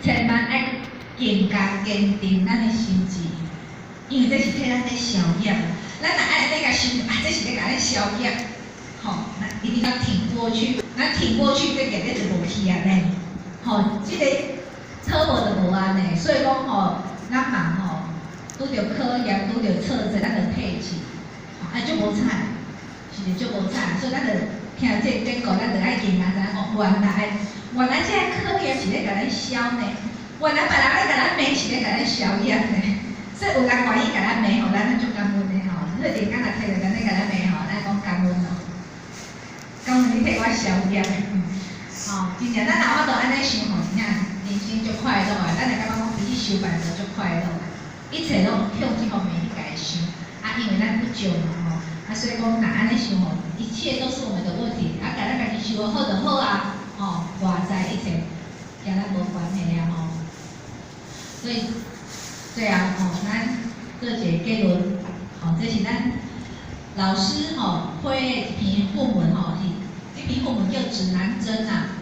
千萬愛更加堅定咱的心志，因為這是替咱咧消業。咱若愛按呢共想，啊，這是咧共咱消業，吼，咱一定要挺過去。咱挺過去，這業咧就無去啊呢。吼，這個討無就無按呢，所以講吼，咱嘛吼，拄著考驗，拄著挫折，咱就退志，吼，啊，足無彩，是毋是足無彩？所以咱就聽這個典故，咱就愛更加知影講，原來這個考驗是咧共咱消呢，原來別人咧共咱罵是咧共咱消業呢。所以有人願意共咱罵吼，咱足感恩的吼。你頂工若摕著咱咧共咱罵吼，咱講感恩哦，感恩你替我消業。吼，真正咱若法度按呢想吼，真正人生足快樂的。咱會感覺講其實修辦道足快樂的，一切攏向這方面去共伊想。啊，因為咱不足嘛吼，啊，所以講若按呢想吼，一切都是我們的問題。啊，共咱家己修好就好啊，吼，外在一切共咱無關係啊吼。所以最後吼，咱做一個結論，吼，這是咱老師吼批的一篇課文吼，是這篇課文叫《指南針》啊。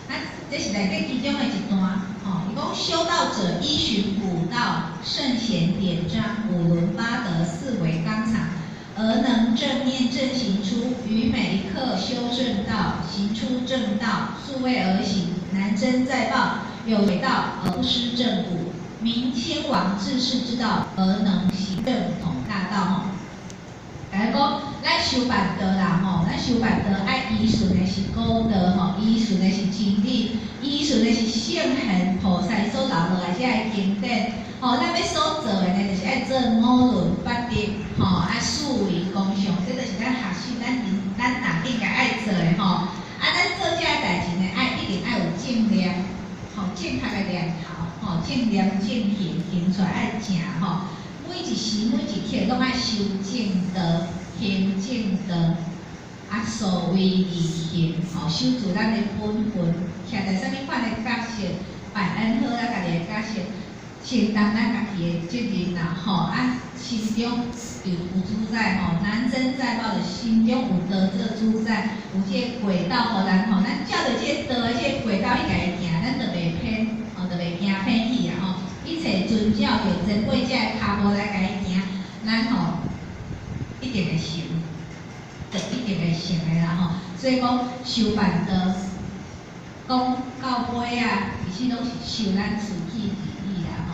啊，這是內底其中的一段，吼，伊講修道者依循古道、聖賢典章、五倫八德、四維綱常，而能正念正行出，於每一刻修正道，行出正道，素位而行，南征在報，有為道而不失正骨，明先王治世之道，而能行正統大道。吼，大家講，咱修辦道啦，吼，咱修辦道愛依循的是古道，吼，依循的是真理，依循的是聖賢菩薩所留落來這个經典，吼，咱欲所做的呢，就是愛做五倫八德，吼，啊四維光相，這就是咱學習，咱咱人應該愛做的，吼。啊，咱做這个代誌呢，愛一定愛有正念，吼，正確的念頭，吼，正念正行，行出來愛正，吼。每一時每一刻攏愛修正道，行正道，啊，素位而行，吼，守住咱的本分，徛在啥物款的角色，扮演好咱家己的角色，承擔咱家己的責任啦，吼，啊，心中有主宰，吼，南征在報的心中有道做主宰，有這個軌道予咱，吼，咱照著這個道的這個軌道去共伊行，咱就袂偏，吼，就袂行偏去啊，吼。一切遵照著前輩者的跤步來共伊行，咱吼一定會成，就一定會成的啦吼。所以講修辦道，講到尾仔，其實攏是修咱自己而已啦吼。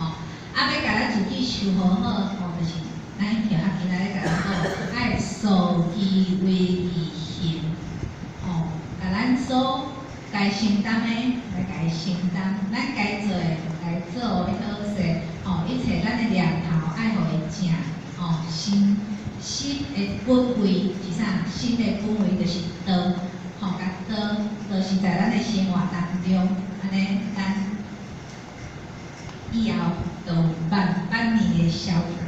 啊，欲共咱自己修好好，吼，就是咱學校今仔日共咱講，愛素其位而行，吼，共咱所該承擔的來共伊承擔，咱該做的來做予伊好勢，吼，一切咱的念頭愛予伊正，吼，心心的本位是啥？心的本位就是道，吼，共道落實在咱的生活當中，按呢，咱以後就有萬百年的消業。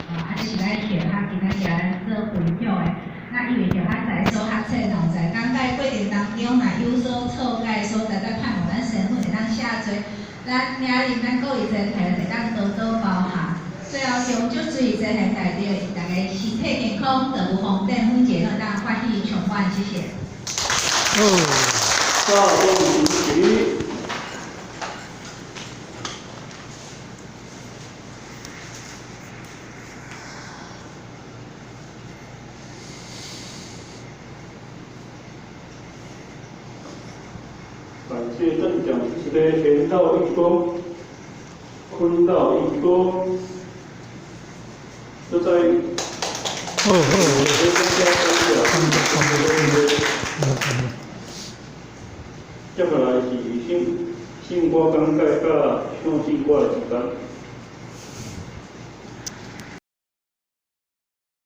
吼，啊，這是咱學校今仔日咱做分享的。那因為學校在所學冊吼，在講解過程當中，若有所錯解所在，再盼望咱師傅會當寫做，咱明日咱各位前輩會當多多包涵。最後，恭祝諸位前賢大德，大家身體健康，道有方便，每一個攏會當法喜充滿，謝謝。嗯。大眾起。感謝鄭講師慈悲乾道義工、坤道義工，這在哦哦。接下來是聖聖歌講解佮唱聖歌的時間。